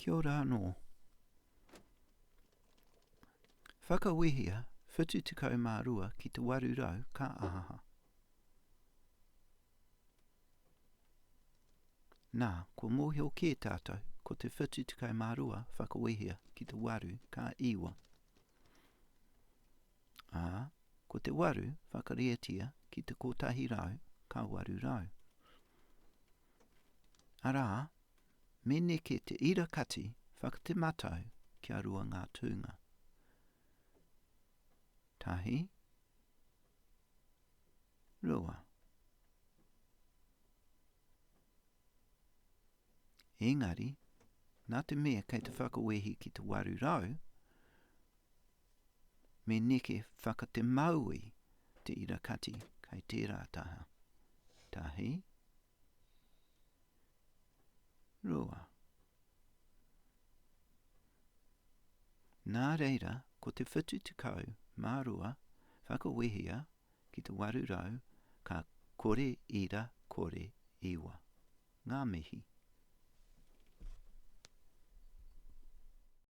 Kia ora anō. Whakawehea 72 ki te 800 ka aha. Nā, kua mōhio kē tātou, ko te 72 whakawehea ki te waru ka iwa. Ā, ko te waru whakareatia ki te 100 ka 800. Arā, me neke te ira kati whakatematau kia rua ngā tūnga. Tahi, Rua. Engari, nā te mea kei te whakawehi ki te 800, me neke whakatemauī te irakati kei tērā taha. Tahi, rua. Nā reira, ko te 72 whakawehia ki te 800 ka kore ira kore iwa. Ngā mihi.